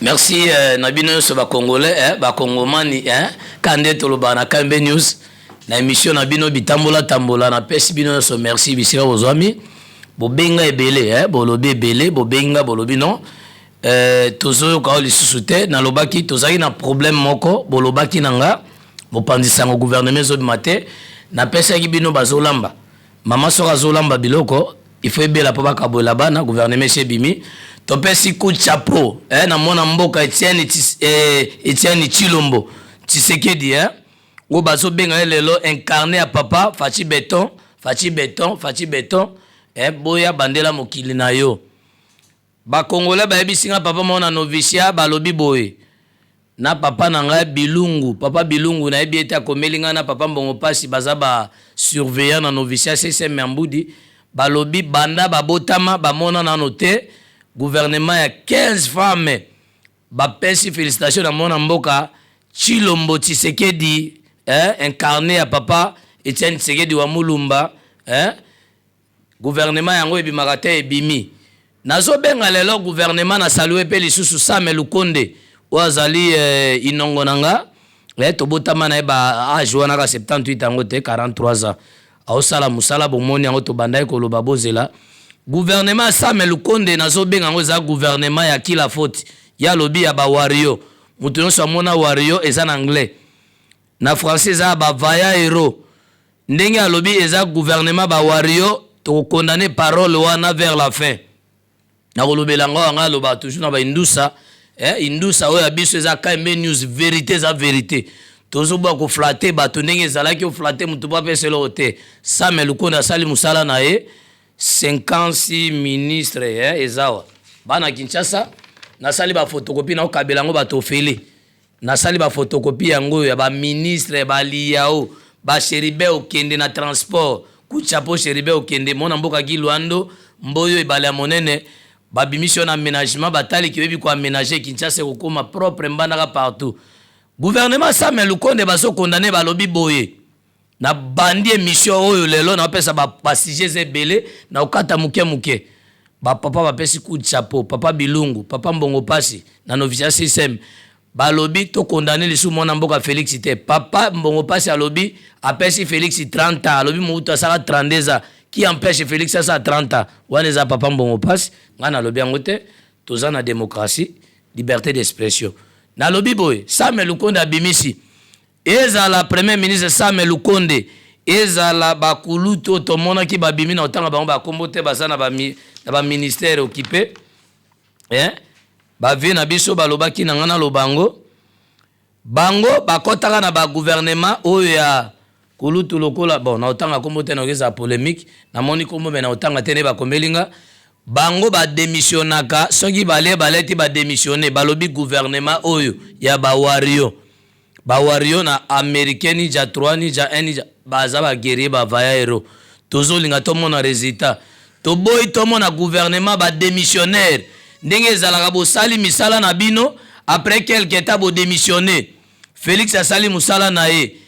Merci na bino nyonso bacongolais, bakongomani, ka nde tolobaka na KMB News na émission na bino Bitambola Tambola. Napesi bino nyonso merci bisika bozwami. Bobenga ebele, bolobi ebele, bobenga, bolobi non, tozoyoka oyo lisusu te. Nalobaki tozalaki na problème moko, bolobaki na nga mopanzi sango, gouvernement ezobima te. Napesaki bino bazolamba, mama soki azolamba biloko, il faut ebela mpo bakabolela bana. Gouvernement esi ebimi. Topesi coup de chapeau na mwana mboka Etienne Tshilombo Tshisekedi, oyo bazobenga ye lelo incarné ya papa Fatshi Béton, Fatshi Béton, Fatshi Béton. Boya bandela mokili na yo. Bakongolais bayebisi nga, papa moko na noviciat balobi boye na papa na ngai Bilungu, papa Bilungu, nayebi ete akomeli ngai na papa Mbongo Mpasi, baza basurveillant na noviciat CCM ya Mbudi. Balobi banda babotama bamona nano te gouvernement ya 15 femmes. Bapesi félicitation na mwana mboka Tshilombo Tshisekedi, incarné ya papa Etienne Tshisekedi wa Mulumba. Gouvernement yango ebimaka te, ebimi. Nazobenga lelo gouvernement na salue mpe lisusu Same Lukonde oyo azali inongo na nga, tobotama na ye ba age wana ka 78 yango te, 43 ans, aosala mosala. Bomoni yango, tobandaki koloba bozela gouvernement ya Same Lukonde. Nazobenga yango eza gouvernement ya kila faute. Ye alobi ya bawarrior. Moto nyonso amona warrior eza na anglais, na français eza ya bavaillants héros. Ndenge alobi eza gouvernement bawarrior, tokokondane parole wana vers la fin. Nakolobela yango. Yanga alobaka toujours na baindusa, indusa oyo ya biso eza KMB News. Vérité eza vérité. Tozoboya koflatter bato ndenge ezalaki oflatter moto po apesa eloko te. Same Lukonde asali mosala na ye, 56 ministre, eza awa. Bana Kinshasa, nasali baphotocopie, naokabela yango bato ofele. Nasali baphotocopie yango oyo ya baministre baliao basheribe okende na transport kutya mpo Sheribe okende mona mboka Gilwando mboyo ebale ya monene. Babimisi yo na aménagement, bataliki oyebi koaménage Kinshasa, ekokóma propre, mbandaka partout. Gouvernement Same Lukonde bazokondane, balobi boye. Na bandi émission oyo lelo, naopesa basujet eza ebele, na okata moke moke. Bapapa bapesi coup de chapeau, papa Bilungu, papa Mbongo Pasi na noviciat CCM, balobi tokondane lisusu mwana mboka Félix te. Papa Mbongo Pasi alobi apesi Félix 30 ans, alobi mobutu asala 32 ans, qui empêche Félix asala 30 ans? Wana eza papa Mbongo Pasi, ngai nalobi yango te. Toza na démocratie, liberté d'expression. Nalobi boye, Same Lukonde abimisi, ezala premier ministre Same Lukonde, ezala bakulutu oyo tomonaki babimi na kotanga bango bakombo te, baza na baministère occupé, eh? Bavie na biso balobaki na ngai naloba yango. Bango bakɔtaka na bagouvernement oyo ya kulutu lokola, bon, na otanga kombo te, nakoki ezala polémique. Namoni kombo me na otanga te nde bakomeli nga. Bango badémissionnaka soki balie baleti, badémissionne. Balobi gouvernement oyo ya bawarrior, bawarrior na américain, nija 3, nija 1, nija baza baguerrier, bavaillants héros. Tozolinga tomona résultat. Toboyi tomona gouvernement badémissionnaire ndenge ezalaka. Bosali misala na bino, après quelque temps bodémissionne. Félix asali mosala na ye,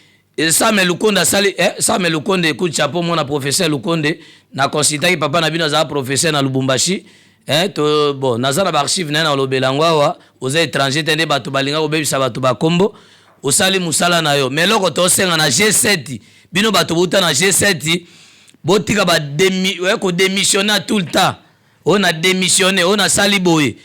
Same Lukonde asali, Same Lukonde, coup de chapeau mona professeur Lukonde. Na consultaki papa na bino, azala professeur na Lubumbashi, to, bon, naza na baarchive na ye, na olobela yango awa. Oza étranger te nde bato balinga kobebisa bato bakombo. Osali mosala na yo, mais eloko tosenga na G7, bino bato bouta na G7, botika kodémissionne tout le temps. Oyo na démissionne, oyo nasali boye,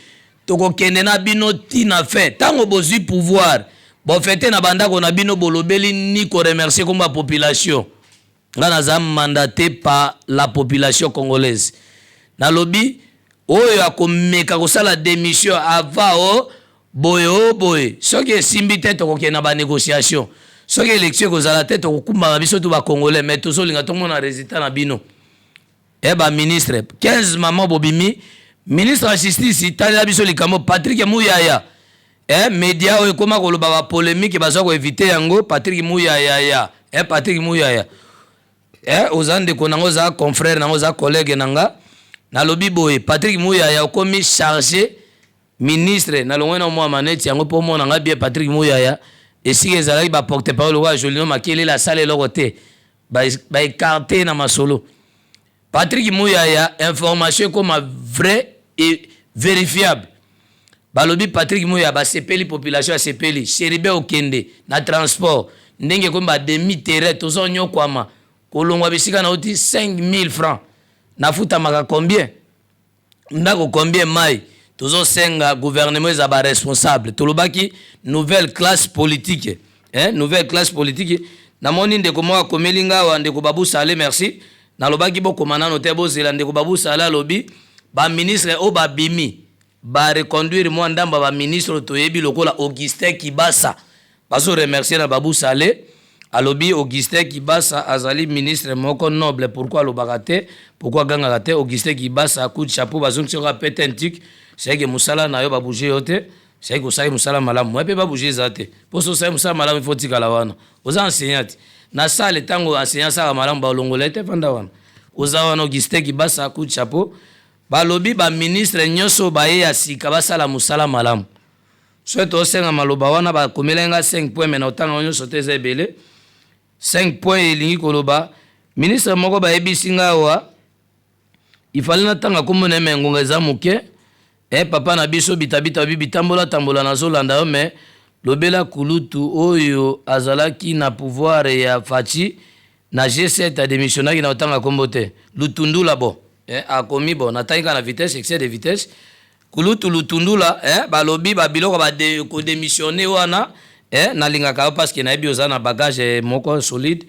tokokende na bino ntina fin. Ntango bozwi pouvoir, bofete na bandako na bino, bolobeli ni koremercier kombo ya population. Nga naza mandaté par la population congolaise. Nalobi oyo akomeka kosala démission ava o boye o boye, soki esimbi te, tokokende na banégociation. Soki élection ekozala te, tokokumbama biso to bacongolais, mais tozolinga tomona résultat na bino. E baministre 15 mama bobimi, ministre ya justice, talela biso likambo Patrick Muyaya. Média oyo ekóma koloba bapolémique, baza koéviter yango. Patrick Muyaya ya, Patrick Muyaya, oza ndeko nango, oza confrère nango, oza collègue na nga. Nalobi boye, Patrick Muyaya okomi chargé ministre, nalongwe na mwa maneti yango mpo omona nga bien. Patrick Muyaya, esika ezalaki baporte parole lokola Jolino Makelele asala eloko te, baécarte na masolo. Patrick Muyaya, information ekoma vrai et vérifiable. Balobi Patrick Muya basepeli, population asepeli. Chérubin Okende na transport, ndenge ekomi ba demi terrain, tozonyokwama kolongwa bisika nauti 5000 francs, nafutamaka combien, ndako combien, mai. Tozosenga gouvernement eza baresponsable. Tolobaki nouvelle classe politique, hein? Nouvelle classe politique. Namoni ndeko moko akomeli nga awa, ndeko Babu Sale, merci. Nalobaki bokoma nano te, bozela. Ndeko Babu Sale alobi baministre oyo babimi, bareconduire mwa ndambo ya baministre oyo toyebi lokola Augustin Kibasa. Bazoremercier na Babu Sale. Alobi Augustin Kibasa azali ministre moko noble. Pourquoi alobaka te? Pourquoi agangaka te? Augustin Kibasa, coup de chapeau. Bazongisi kaka pete ntik seke mosala na yo, babouge yo te. Seke osali mosala malamu, mpe babouge eza te. Mpo so osali mosala malamu, ifo tikala wana. Oza enseignant te na sale, ntango enseignant asalaka malamu, balongola ye te. Vanda wana, oza wana. Augustin Kibasa, coup de chapeau. Balobi baministre nyonso baye ya sika basala mosala malamu. Soki tosenga maloba wana, bakomela nga 5 point, me na otanga nyonso te, eza ebele. 5 point elingi koloba ministre moko bayebisi nga awa, ifale natanga kombo na ye, me ngonga eza moke. E papa na biso bitabita bi bitambola tambola, nazolanda yo, me lobela kulutu oyo azalaki na pouvoir ya Fatshi na G7, adémissionnaki, na otanga kombo te. Lutundula bo, eh, akomi bo, natangi kaka na vitesse, excès de vitesse. Kulutu Lutundula, eh, balobi babiloko kodémissionner wana, eh, nalingaka yo parce que nayebi oza na bagage moko solide.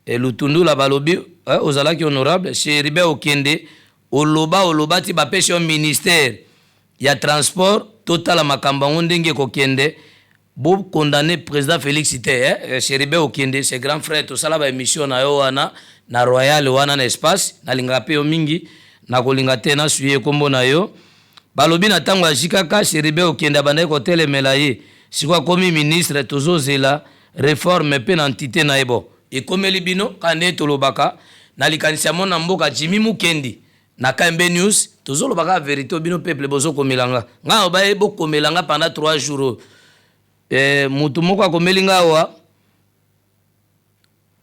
Eh, Lutundula, balobi, eh, ozalaki honorable Chérubin Okende, oloba oloba ti bapesi yo ministère ya transport. Totala makambo yango ndenge ekokende. Bokondane président Félix te, eh? Chérubin Okende, c'est grand frère. Tosala baémission na yo wana na Royal wana na espace. Nalingaka mpe yo mingi, nakolinga te nasuye nkombo na yo. Balobi na ntango ya jikaka, Chérubin Okende abandaki kotelemela ye. Sikoyo akomi ministre, tozozela réforme mpe na entité na ye. Bo ekomeli bino kaka ndenge tolobaka na likanisi ya mona mboka Jimi Mukendi na KMB News. Tozoloba kaka vérité. Bino peuple bozokomela nga, ngai obaye bokomela nga pendant 3 jours oyo. Mutu moko akomeli nga awa,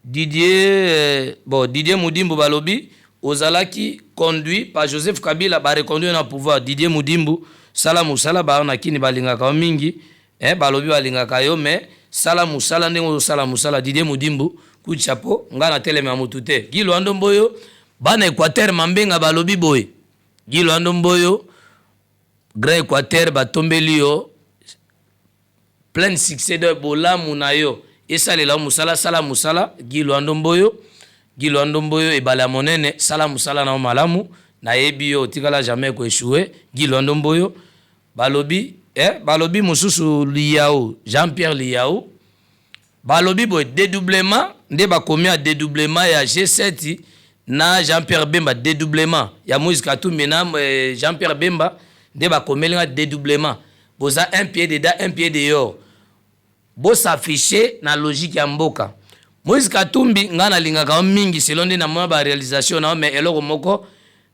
Didier, bon, Didier Mudimbu, balobi ozalaki conduit par Joseph Kabila, bareconduire na pouvoir. Didier Mudimbu, sala mosala. Baa na kini balingaka yo mingi, eh, balobi balingaka yo, mais sala mosala ndenge ozosala mosala. Didier Mudimbu, coup de chapeau. Ngai na telema ya motu te. Guy Loando Mboyo, bana Équateur Mambenga balobi boye: Guy Loando Mboyo, Grand Équateur batombeli yo plein succès de bolamu na yo, esalela yo mosala. Sala mosala, Guy Loando Mboyo. Guy Loando Mboyo, ebale ya monene, sala mosala na yo malamu. Nayebi yo otikala jamais koéchouer. Guy Loando Mboyo, balobi, balobi mosusu Lihau, Jean Pierre Lihau, balobi boye dédoublement nde bakomi ya dédoublement ya G7 na Jean Pierre Bemba, dédoublement ya Moïse Katumbi na Jean Pierre Bemba. Nde bakomeli nga dédoublement, boza un pied dedans, un pied dehors. Bos'affiche na logique ya mboka. Moïse Katumbi, ngai nalingaka yo mingi selon nde namona baréalisation na yo, mais eloko moko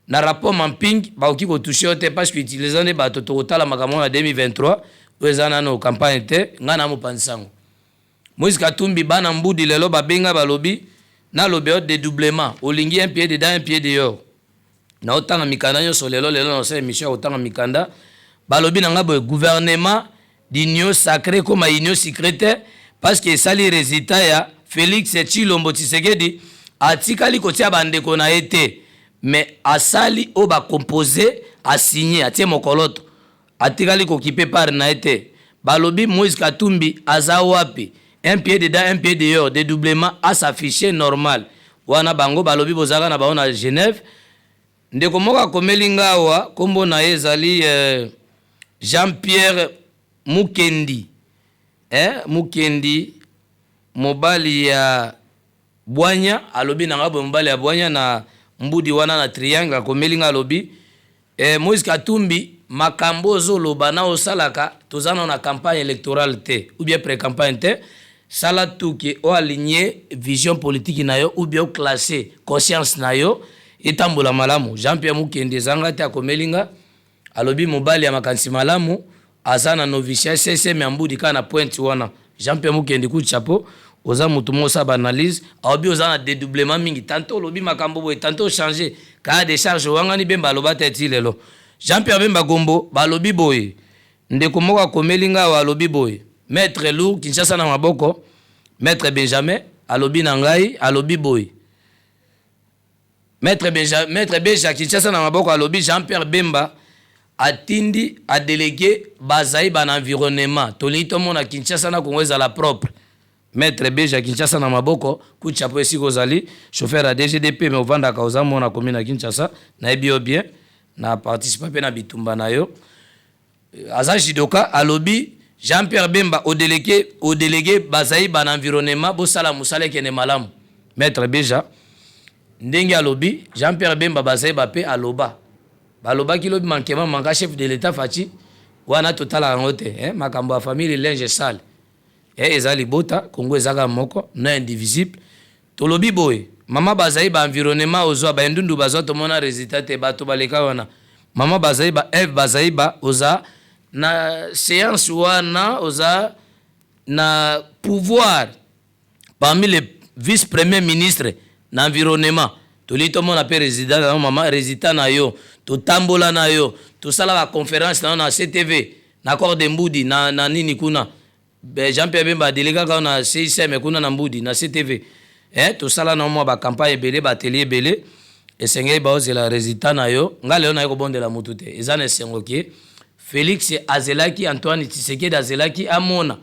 na rapport mapping bakoki kotouche yo te parce que utilisa nde bato. Tokotala makambo na 2023 oyo, eza nano campagne te. Ngai na mopanzi sango Moïse Katumbi, bana mbudi lelo babenga, balobi nalobi yo dédoublement, olingi un pied dedans, un pied dehors. Naotanga mikanda nyonso lelo. Lelo nasala émission ya kotanga mikanda. Balobi na ngai boye: gouvernement d'union sacrée koma union sucrée te, parce que esali résultat ya Félix Tshilombo Tshisekedi. Atikali kotia bandeko na ye te, mais asali oyo bacompose, asigne, atie mokoloto, atikali kokipe part na ye te. Balobi Moïse Katumbi aza wapi? Un pied dedans, un pied dehors, dédoublement, as'affiche normal wana. Bango balobi bozalaka na bango na Genève. Ndeko moko akomeli nga awa, nkombo na ye ezali Jean Pierre Mukendi, Mukendi, mobali ya bwanya. Alobi na nga boye, mobali ya bwanya na mbudi wana na triangle. Akomeli nga, alobi, Moïse Katumbi, makambo ozoloba na osalaka, toza nano na campagne électorale te ou bien pré campagne te. Sala tuke oaligne vision politique na yo ou bien oclasse conscience na yo, etambola malamu. Jean Pierre Mukendi, ezanga te, akomeli nga, alobi mobali ya makanisi malamu, aza na noviciat CCM ya mbudi kaka na pointe wana. Jean Pierre Mukendi, coup de chapeau. Oza motu moko osala baanalyse. Alobi oza na dédoublement mingi, tantôt olobi makambo boye, tantôt ochange kaya de charge. Owangani Bemba, aloba te ti lelo. Jean Pierre Bemba Gombo, balobi boye Ndeko moko akomeli nga awa, alobi boye: Maître Lour Kinshasa na maboko, Maître Benjamin alobi na ngai, alobi boye, Maître Benja, Maître Beja Kinshasa na maboko alobi Jean-Pierre Bemba atindi adélégué bazali bana environnement, tolingi tomona Kinshasa na Kongo ezala propre. Maître Beja Kinshasa na maboko, kucha po esika ozali chauffeur ya DGDP, me ovandaka, oza mona komi na Kinshasa, nayebi yo bien, na participa mpe na bitumba na yo. Aza judoka. Alobi Jean-Pierre Bemba odélégué bazali bana environnement, bosala mosala ekende malamu. Maître Beja ndenge alobi Jean-Pierre Bemba, bazali bape aloba, balobaki lobi mankema manka chef de l'État Fatshi wana, totalaka yango te, eh? Makambo ya famille, linge sale, eh, eza libota. Kongo ezaka moko non indivisible. Tolobi boye, mama bazali ba environnement, ozwa bandundu bazwa, tomona résultat te. Bato baleka wana, mama bazali ba Eve, bazali ba oza na séance wana, oza na pouvoir parmi les vice premier ministre na environnement. Tolingi tomona mpe résident na yo, mama, résultat na yo. Totambola na yo, tosala baconférence na yo na CTV, na corps de Mbudi, na nini kuna. Jean Pierre Bemba adele kaka na CICM kuna na Mbudi, na CTV, eh, tosala na mwa bacampagne ebele, baatelier ebele. Esengeli baozela résultat na yo. Nga lelo naye kobondela motu te. Eza na esengo ke Félix azelaki, Antoine Tshisekedi azelaki amona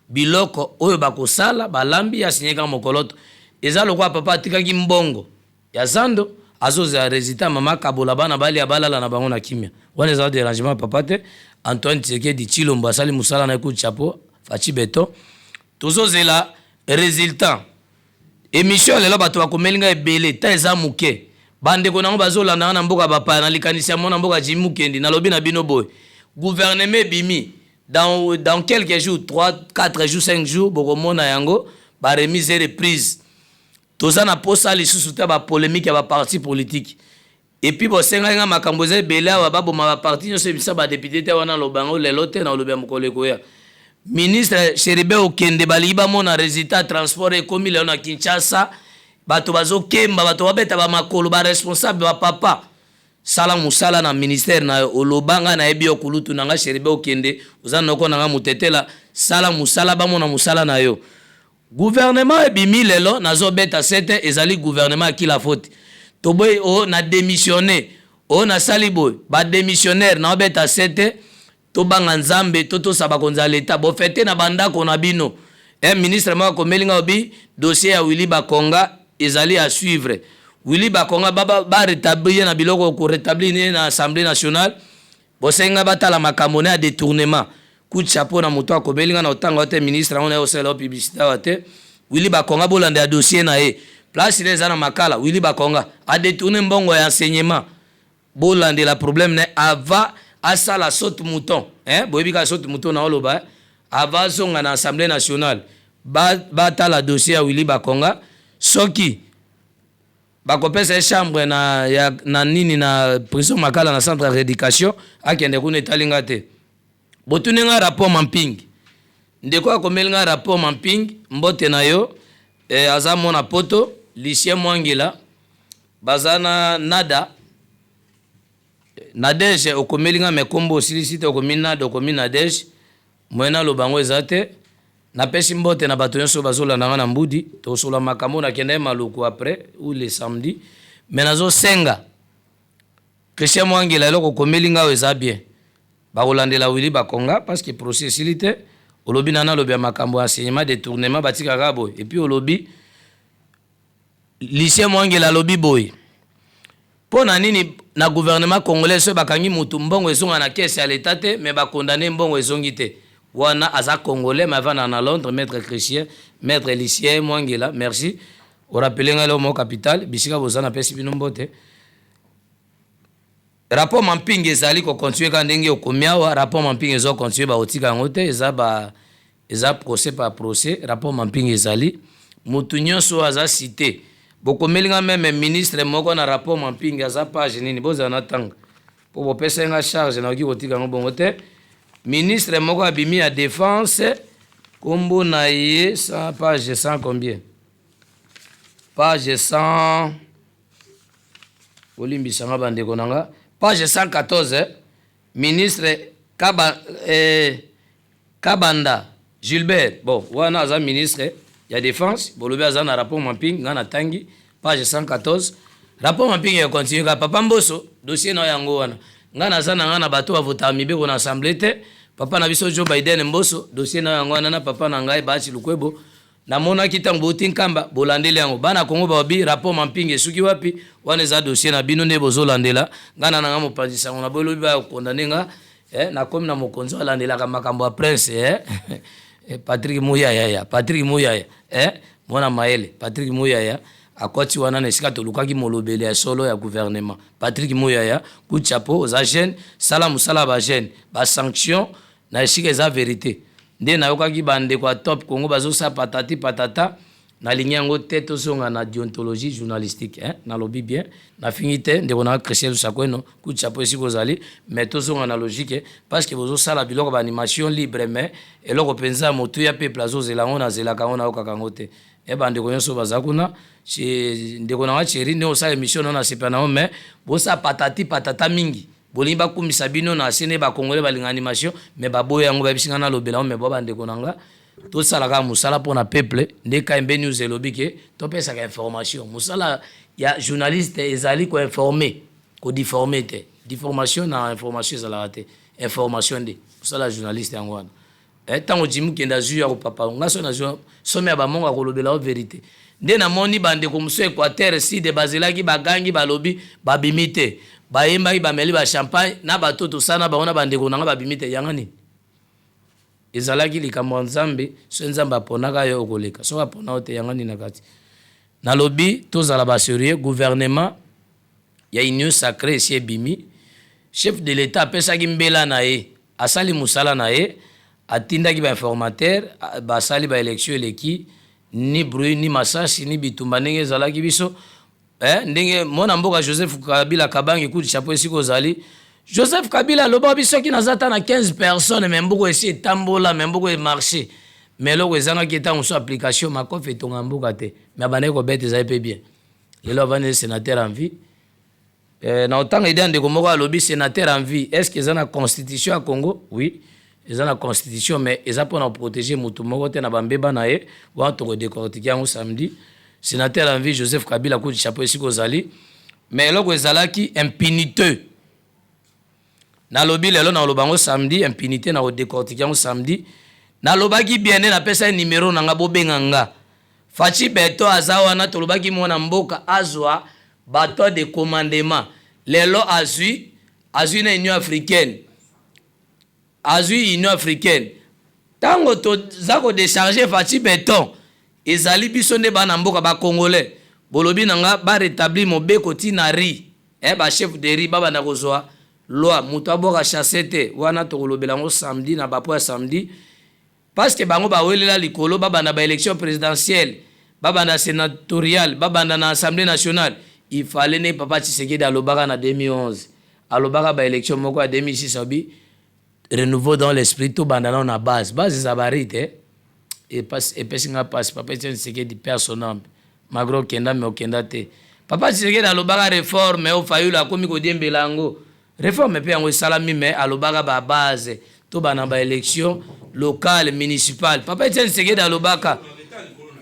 biloko oyo bakosala, balambi, asinye kaka mokoloto. Eza lokola papa atikaki mbongo ya zando, azozela résultat, mama kabola, bana balia, balala na bango na kimia. Wana eza dérangement papa te. Antoine Tshisekedi Tshilombo asali mosala na ye, coup de chapeau. Fatshi Béton, tozozela résultat. Émission lelo, bato bakomeli ngai ebele, ta eza moke. Bandeko nango bazolanda nga na mboka bapaya, na likanisi ya mwana mboka Jimi Mukendi. Nalobi na bino boye: gouvernement ebimi dans quelques jours, 3, 4 jours, 5 jours, bokomona yango baremise et reprise. Toza na posa lisusu te bapolémique ya baparti politique. Et puis bosengaki nga makambo eza ebele awa, baboma baparti nyonso ebisa badéputé te. Wana loba yango lelo te, na olobi ya mokolo ekoya. Ministre Chérubin Okende, balingi bamona résultat. Transport ekomi lelo na Kinshasa, bato bazokemba, bato babeta bamakolo, baresponsable, bapapa. Sala mosala na ministère na yo. Oloba ngai nayebi yo, kulutu na ngai Chérubin Okende, oza noko na ngai motetela. Sala mosala, bamona mosala na yo. Gouvernement ebimi lelo, nazobeta sete, ezali gouvernement akila faute. Toboyi o na démissionné, o nasali boye, badémissionnaire, naobeta sete. Tobanga Nzambe, totosa bakonzi ya leta. Bofete na bandako na bino. Un ministre moko akomeli ngai, obi dossier ya Willy Bakonga ezali à suivre. Willy Bakonga, barétablir ye na biloko, korétablir ye na Assemblée nationale. Bosengi ngai batala makambo ne ya détournement. Coup de chapeau na moto akomeli ngai na otanga te. Ministre yango na ye osalela o publicité awa te. Willy Bakonga, bolanda ya dossier na ye, place ne eza na Makala. Willy Bakonga adétourne mbongo ya enseignement, bolandela problème na ye avant asala saute mouton, hein? Boyebi kaka saute mouton na oloba. Avant azonga na Assemblée nationale, batala dossier ya Willy Bakonga. Soki bakopesa ye chambre na, ya, na nini, na prison Makala, na centre ya rééducation, akende kuna, etali nga te. Botuni nga rapport Mapping. Ndeko akomeli nga rapport Mapping, mbote na yo, aza mwana Poto, Lucien Mwangila, baza na nada Nadege. Okomeli nga me kombo osilisi te, okomi nada, okomi Nadege. Moye naloba yango eza te. Napesi mbote na bato nyonso bazolanda nga na Mbudi. Tosola makambo, nakenda ye Maluku après ou le samedi. Me nazosenga Christian Mwangila, eloko okomeli nga oyo eza bien. Bakolandela Willy Bakonga parce que procès esili te. Olobi na nalobi ya makambo ya enseignement, détournement, batikaka boye. Et puis olobi Lucien Mwangela alobi boye: mpo na nini na gouvernement congolais, soki bakangi mutu, mbongo ezonga na caisse ya leta te, me bakondane, mbongo ezongi te? Wana aza congolais me avanda na Londres. Maître Christian, Maître Lucien Mwangela, merci orappeler ngai leo mo capital. Bisika boza, napesi bino mbote. Rapport Mapping ezali kocontinue kaka ndenge okomi awa. Rapport Mapping ezocontinue, bakotika yango te. Eza ba eza procès par procès. Rapport Mapping ezali, motu nyonso oyo aza cité, bokomeli nga même ministre moko na rapport Mapping aza page nini, bozala na tanga mpo bopesa nga charge, nakoki kotika yango bongo te. Ministre moko abimi ya défense, nkombo na ye, page 100 combien, page 100, bolimbisanga bandeko na nga, page 114, ministre Kaba, Kabanda Gilbert, bon wana aza ministre ya défense, bolobi aza na rapport mapping. Nga natangi page 114, rapport mapping ya continue kaka. Papa Mboso, dossier na yango wana, nga naza na nga na bato bavotaka mibeko na assemblée te. Papa na biso Joe Biden Mboso, dossier na yango wana na papa na ngai Bahati Lukwebo. Namonaki ntango bouti Nkamba, bolandeli yango. Bana Kongo babi rapport mapping esuki wapi? Wana eza dossier na bino nde bozolandela. Ngai na nanga mopanzi sango na boyelobi bayakokondane nga, nakomi na mokonzi oyo alandelaka makambo ya prince, Patrick Muyaya. Ya Patrick Muyaya, mwana mayele Patrick Muyaya akoti wana na esika tolukaki molobeli ya solo ya gouvernement. Patrick Muyaya, coup de chapeau, oza jeune, sala mosala ya bajeune. Basanction na esika eza vérité nde nayokaki bandeko ya Top Congo bazosala patati patata, nalingi yango te. Tozonga na déontologie journalistique, hein? Nalobi bien, nafingi te. Ndeko na Christian Lusakweno, coup de chapeau esika ozali. Mais tozonga na logique, parce que bozosala biloko baanimation libre, mais eloko mpenza motuya peuple azozela yango, nazelaka yango, nayokaka yango te. E bandeko nyonso baza kuna, ndeko nanga Thierry, nde osala émission no, nasepela nango, mais bosala patati patata mingi. Bolingi bakumisa bino na se nde bakongole balinga animation, mais baboya yango. Bayebisi nga nalobela yango, mais bo bandeko na nga, tosala kaka mosala mpona peuple. Nde KMB News elobi ke topesaka information. Mosala ya journaliste ezali koinformer, kodéformer te. Déformation na information ezalaka te. Information nde mosala ya journaliste, yango wana. Ntango Jimi kende azwi ya kopapa nga so nazwi somi ya bamongo akolobela o vérité. Nde namoni bandeko mosusu Équateur Sud bazelaki, bagangi, balobi babimi te, bayembaki, bameli bachampagne na bato tosala na bango na bandeko na nga, babimi te. Yanga nini? Ezalaki likambo ya Nzambe. So Nzambe aponaka yo, okoleka. Soki apona yo te, yanga nini na kati? Nalobi tozala basérieux. Gouvernement ya Union sacrée esi ebimi. Chef de l'État apesaki mbela na ye, asali mosala na ye, atindaki bainformateur, basali baélection eleki, ni bruit ni masasi ni bitumba ndenge ezalaki biso, ndenge mwana mboka Joseph Kabila Kabange, coup de chapeau esika ozali. Joseph Kabila alobaka biso soki naza ata na 15 personnes, mais mboka esi etambola, mais mboka emarché. Mais eloko ezangaki ntango mosusu application. Makofi etonga mboka te, mais abandaki kobeta, ezali mpe bien. Lelo avandi sénateur à vie. Na otanga ide ya ndeko moko alobi sénateur à vie, est ce que eza na constitution ya Congo? Oui, eza na constitution, mais eza mpona koprotéger motu moko te na bambeba na ye. Wana tokodécortiquer yango samedi. Sénateur à vie Joseph Kabila, coup de chapeau esika ozali. Mais eloko ezalaki impunité. Nalobi lelo, naloba yango samedi, impunité na kodécortiquer yango samedi. Nalobaki bien nde napesa ye nimero na nga, bobenga nga. Fatshi Béton aza wana. Tolobaki mwana mboka azwa bato de commandement. Lelo azwi, azwi na Union africaine, azwi Union africaine. Ntango toza kodécharger Fatshi Béton, ezali biso nde bana mboka bacongolais. Bolobi na nga barétablir mobeko ntina ri, bachef de rue babanda kozwa loi, moto abwaka chasse te. Wana tokolobela yango samedi na bapo ya samedi, parce que bango bawelela likolo babanda baélection présidentielle, babanda sénatoriale, babanda na Assemblée nationale. Il fallait ne papa Tshisekedi alobaka na 2011, alobaka baélection moko ya 2006, abi renouveau dans l'esprit, tobanda nao na base. Base eza bari te. Epesi nga mpasi. Papa Etienne Tshisekedi, père son âme, malgré okenda, mais okenda te. Papa Tshisekedi alobaka réforme oyo Fayulu akomi kodiembela yango. Réforme mpe yango esalami, mais alobaka babase, tobanda baélection locale, municipale. Papa Etienne Tshisekedi alobaka,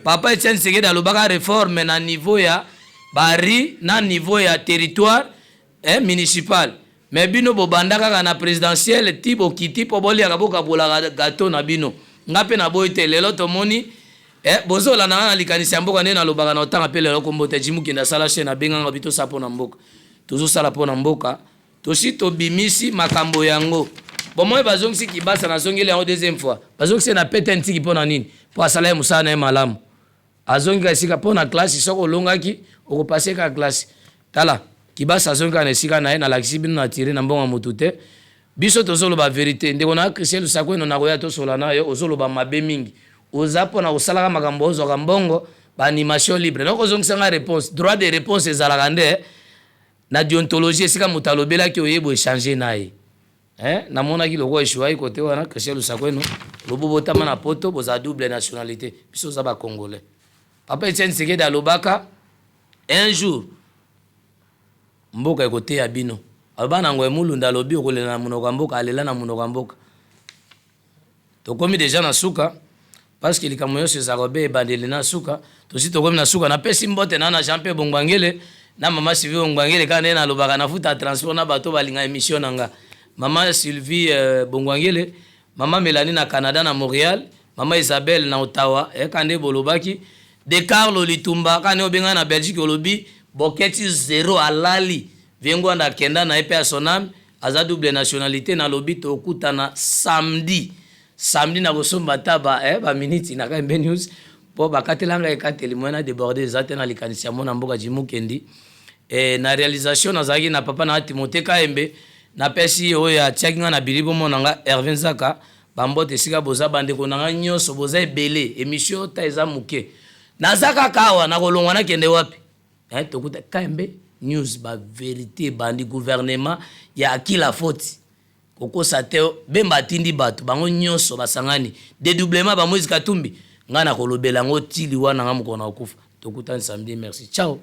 papa Etienne Tshisekedi alobaka réforme na niveau ya bari, na niveau ya territoire, municipal. Mais bino bobanda kaka na présidentielle ti bokiti mpo boliaka, bokabolaka gâteau na bino. Nga mpe naboyi te. Lelo tomoni, bozolanda nga na likanisi ya mboka nde nalobaka na otanga mpe lelo kombo te. Jimukende asala chaîne, abenganga bi tosala mpo na mboka. Tozosala mpo na mboka. Tosi tobimisi makambo yango. Bomoi bazongisi kibasa, nazongeli yango deuxième fois. Bazongisi na pete ntiki mpo na nini? Mpo asala ye mosala na ye malamu. Azongi esika mpo na classe, soki olongaki okopase kaka classe. Tala kibasa, azongi kaka na esika na ye. Nalakisi bino na tire na mbongo ya motu te. Biso tozoloba vérité. Ndeko na Christian Lusakweno, nakoya tosola na yo. Ozoloba mabe mingi, oza mpona kosalaka makambo, ozwaka mbongo baanimation libre. Nakozongisanga réponse. Droit de réponse ezalaka nde na déontologie, esika moto alobelaki oyeba échange na ye. Namonaki lokola eshuwaki kote wana. Christian Lusakweno, lobo botama na Poto, bozala double nationalité. Biso oza bacongolais. Papa Etienne Tshisekedi alobaka un jour mboka ekoteya bino. Aloba na Ngoy Mulunda, alobi okolela na monoko ya mboka, alela na monoko ya mboka. Tokomi deja na suka parce que likambo nyonso ezalaka obe ebandeli na suka. Tosi tokomi na suka. Napesi mbote na na Jean Pierre Bongwangele na mama Sylvie Bongwangele, kaka ndenge nalobaka nafuta transport na bato balinga émission na nga. Mama Sylvie Bongwangele, mama Melanie na Canada na Montréal, mama Isabelle na Ottawa, kaka nde bolobaki. De Carlo Litumba, kaka nde obenga na Belgique, olobi boketi zero alali Viengwanda akenda na ye pe à son âme, aza double nationalité. Nalobi tokutana samedi. Samedi nakosomba ata ba ba minutes na KMB News po bakatela ngai ekateli moyen na déborde eza te na likanisi ya mwana mboka Jimmy Kendi. Na réalisation nazalaki na papa na Timothée Kayembe. Napesi oyo atiaki ngai na bili bomona nga Hervé Nzaka bambote esika boza, bandeko na ngai nyonso boza ebele. Émission ta eza moke, naza kaka awa, nakolongwa nakende wapi? Tokuta KMB News, ba vérité ebandi. Gouvernement ya akila foti kokosa te. Bemba atindi bato bango nyonso basangani dédoublement ba Moïse Katumbi. Ngai nakolobela yango tili wana nga mokolo na kokufa. Tokutani samedi, merci, ciao.